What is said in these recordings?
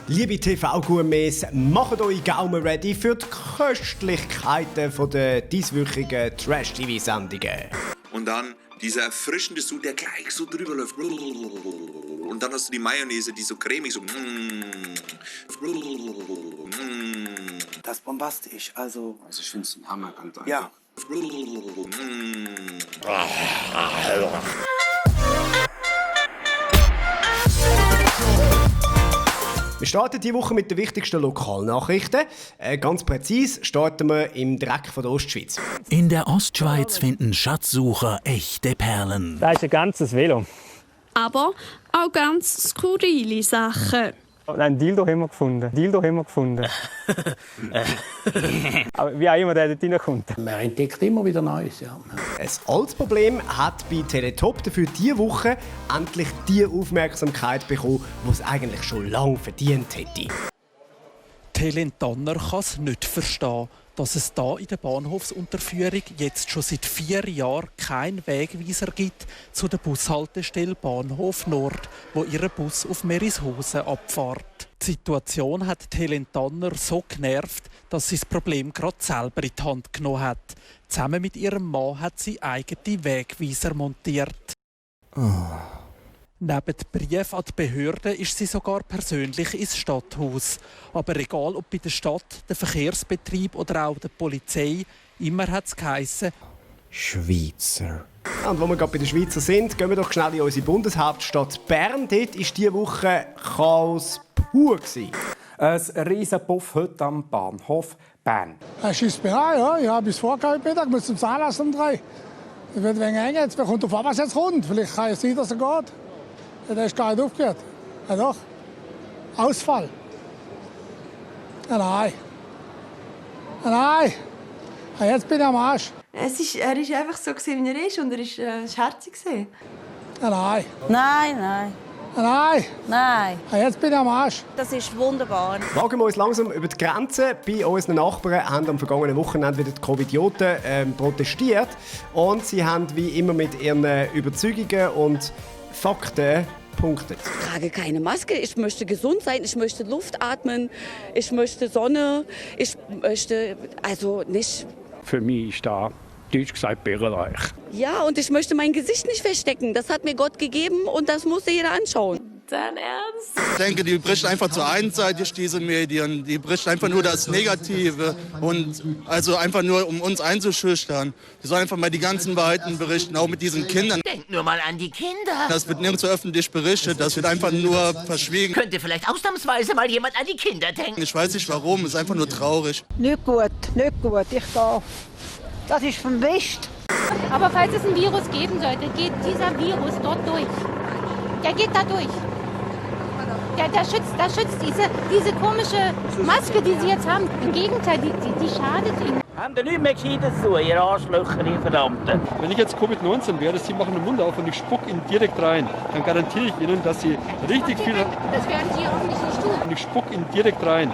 Liebe TV-Gourmets, macht euch Gaumen ready für die Köstlichkeiten der dieswöchigen Trash-TV-Sendungen. Und dann dieser erfrischende Sud, der gleich so drüber läuft. Und dann hast du die Mayonnaise, die so cremig so. Das ist bombastisch, also ich finde es ein Hammer. ja. Wir starten diese Woche mit den wichtigsten Lokalnachrichten. Ganz präzise starten wir im Dreck von der Ostschweiz. In der Ostschweiz finden Schatzsucher echte Perlen. Das ist ein ganzes Velo. Aber auch ganz skurrile Sachen. Ein Dildo haben wir gefunden. Aber wie auch immer der dort reinkommt. Man entdeckt immer wieder Neues, ja. Ein altes Problem hat bei Teletop dafür diese Woche endlich die Aufmerksamkeit bekommen, die es eigentlich schon lange verdient hätte. Helen Tanner kann es nicht verstehen, dass es da in der Bahnhofsunterführung jetzt schon seit 4 Jahren keinen Wegweiser gibt zu der Bushaltestelle Bahnhof Nord, wo ihr Bus auf Merishausen abfährt. Die Situation hat Helen Tanner so genervt, dass sie das Problem gerade selber in die Hand genommen hat. Zusammen mit ihrem Mann hat sie eigene Wegweiser montiert. Neben Brief an die Behörden ist sie sogar persönlich ins Stadthaus. Aber egal ob bei der Stadt, der Verkehrsbetrieb oder auch der Polizei, immer hat es geheissen: Schweizer. Und wo wir gerade bei den Schweizer sind, gehen wir doch schnell in unsere Bundeshauptstadt Bern. Dort war diese Woche Chaos pur. Ein riesen Puff heute am Bahnhof Bern. Er schießt mich an, ja. Ich habe bis vorgehabt Mittag, muss zum Zahnarzt um 3. Es wird ein wenig eng jetzt. Wer kommt auf, was jetzt kommt? Vielleicht kann es sein, dass er geht. Der ist gar nicht aufgehört. Ja doch. Ausfall. Ja, nein. Ja, nein. Ja, jetzt bin ich am Arsch. Er ist einfach so, wie er ist, und er ist herzig. Ja, nein. Nein, nein. Ja, nein. Nein. Ja, jetzt bin ich am Arsch. Das ist wunderbar. Wagen wir uns langsam über die Grenze. Bei unseren Nachbarn haben am vergangenen Wochenende wieder die Covidioten protestiert. Und sie haben wie immer mit ihren Überzeugungen und Fakten punktet. Ich trage keine Maske, ich möchte gesund sein, ich möchte Luft atmen, ich möchte Sonne, ich möchte also nicht... Für mich ist da, deutsch gesagt, bärenreich. Ja, und ich möchte mein Gesicht nicht verstecken. Das hat mir Gott gegeben und das muss jeder anschauen. Dein Ernst? Ich denke, die berichten einfach zu einseitig, diese Medien. Die berichten einfach nur das Negative und also einfach nur, um uns einzuschüchtern. Die sollen einfach mal die ganzen Wahrheiten berichten, auch mit diesen Kindern. Denkt nur mal an die Kinder. Das wird nirgendwo öffentlich berichtet, das wird einfach nur verschwiegen. Könnte vielleicht ausnahmsweise mal jemand an die Kinder denken. Ich weiß nicht warum, es ist einfach nur traurig. Nicht gut, ich gehe. Das ist vom West. Aber falls es ein Virus geben sollte, geht dieser Virus dort durch. Der geht da durch. Der schützt diese komische Maske, die Sie jetzt haben. Im Gegenteil, die schadet Ihnen. Haben Sie nichts mehr Gescheites zu tun, ihr Arschlöcher, ihr Verdammten? Wenn ich jetzt Covid-19 wäre, Sie machen den Mund auf und ich spucke Ihnen direkt rein, dann garantiere ich Ihnen, dass Sie richtig viel... Das werden Sie hoffentlich nicht tun. Und ich spucke Ihnen direkt rein.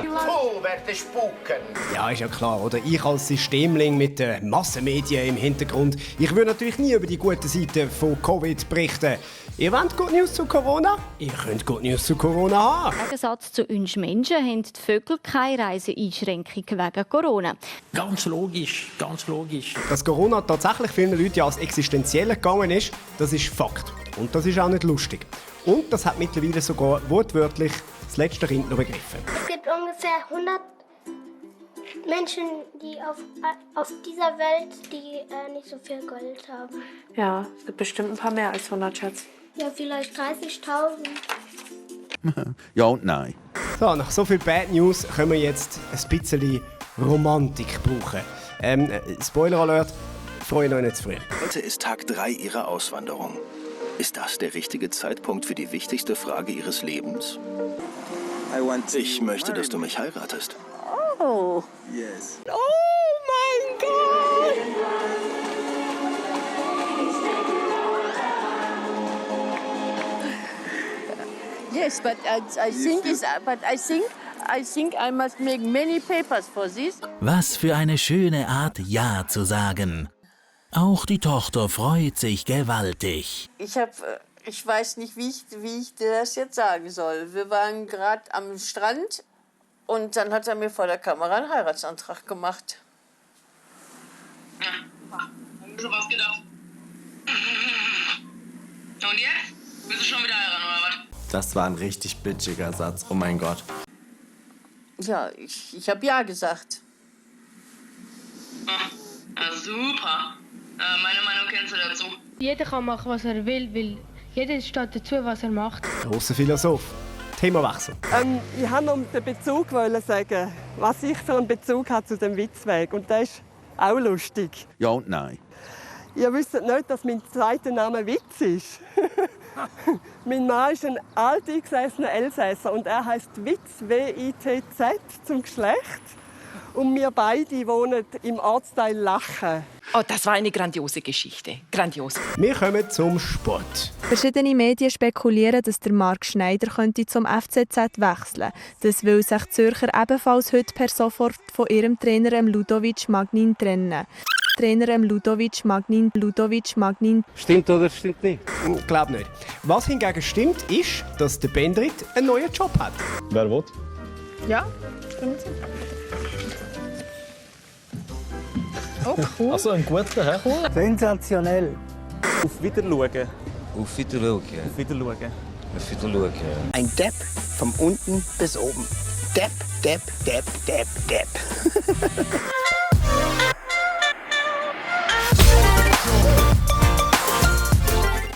Werde spucken. Ja, ist ja klar, oder? Ich als Systemling mit den Massenmedien im Hintergrund, ich würde natürlich nie über die gute Seite von Covid berichten. Ihr wollt Good News zu Corona? Ihr könnt Good News zu Corona haben. Im Gegensatz zu uns Menschen haben die Vögel keine Reiseeinschränkung wegen Corona. Ganz logisch, ganz logisch. Dass Corona tatsächlich vielen Leuten ja als existenziell gegangen ist, das ist Fakt. Und das ist auch nicht lustig. Und das hat mittlerweile sogar wortwörtlich das letzte Kind noch begriffen. Es gibt ungefähr 100 Menschen, die auf dieser Welt, die nicht so viel Gold haben. Ja, es gibt bestimmt ein paar mehr als 100, Schatz. Ja, vielleicht 30.000. Ja und nein. So, nach so viel Bad News können wir jetzt ein bisschen Romantik brauchen. Spoiler Alert, freue euch nicht zu früh. Heute ist Tag 3 Ihrer Auswanderung. Ist das der richtige Zeitpunkt für die wichtigste Frage Ihres Lebens? Ich möchte, dass du mich heiratest. Oh. Yes. Oh mein Gott! Yes, but I think I must make many papers for this. Was für eine schöne Art, Ja zu sagen. Auch die Tochter freut sich gewaltig. Ich habe Ich weiß nicht, wie ich dir das jetzt sagen soll. Wir waren gerade am Strand und dann hat er mir vor der Kamera einen Heiratsantrag gemacht. Ja, hab mir schon was gedacht. Und jetzt? Willst du schon wieder heiraten, oder was? Das war ein richtig bitchiger Satz, oh mein Gott. Ja, ich habe ja gesagt. Ja, super. Meine Meinung kennst du dazu. Jeder kann machen, was er will, weil jeder steht dazu, was er macht. Grosser Philosoph. Themawechsel. Ich wollte noch den Bezug sagen, was ich für einen Bezug habe zu dem Witzweg. Und das ist auch lustig. Ja und nein. Ihr wisst nicht, dass mein zweiter Name Witz ist. Mein Mann ist ein alteingesessener Elsässer und er heißt Witz, W-I-T-Z zum Geschlecht. Und wir beide wohnen im Ortsteil Lachen. Oh, das war eine grandiose Geschichte. Grandios. Wir kommen zum Sport. Verschiedene Medien spekulieren, dass der Marc Schneider zum FCZ wechseln könnte. Das will sich Zürcher ebenfalls heute per sofort von ihrem Trainer Ludovic Magnin trennen. Trainer Ludovic Magnin. Stimmt oder stimmt nicht? Ich glaube nicht. Was hingegen stimmt, ist, dass der Bendrit einen neuen Job hat. Wer will? Ja, stimmt. Oh, cool. Also ein guter, hä? Cool. Sensationell. Auf Wiederschauen. Auf Wiederschauen. Auf Wiederschauen. Auf Wiederschauen. Ein Depp von unten bis oben. Depp, Depp, Depp, Depp, Depp.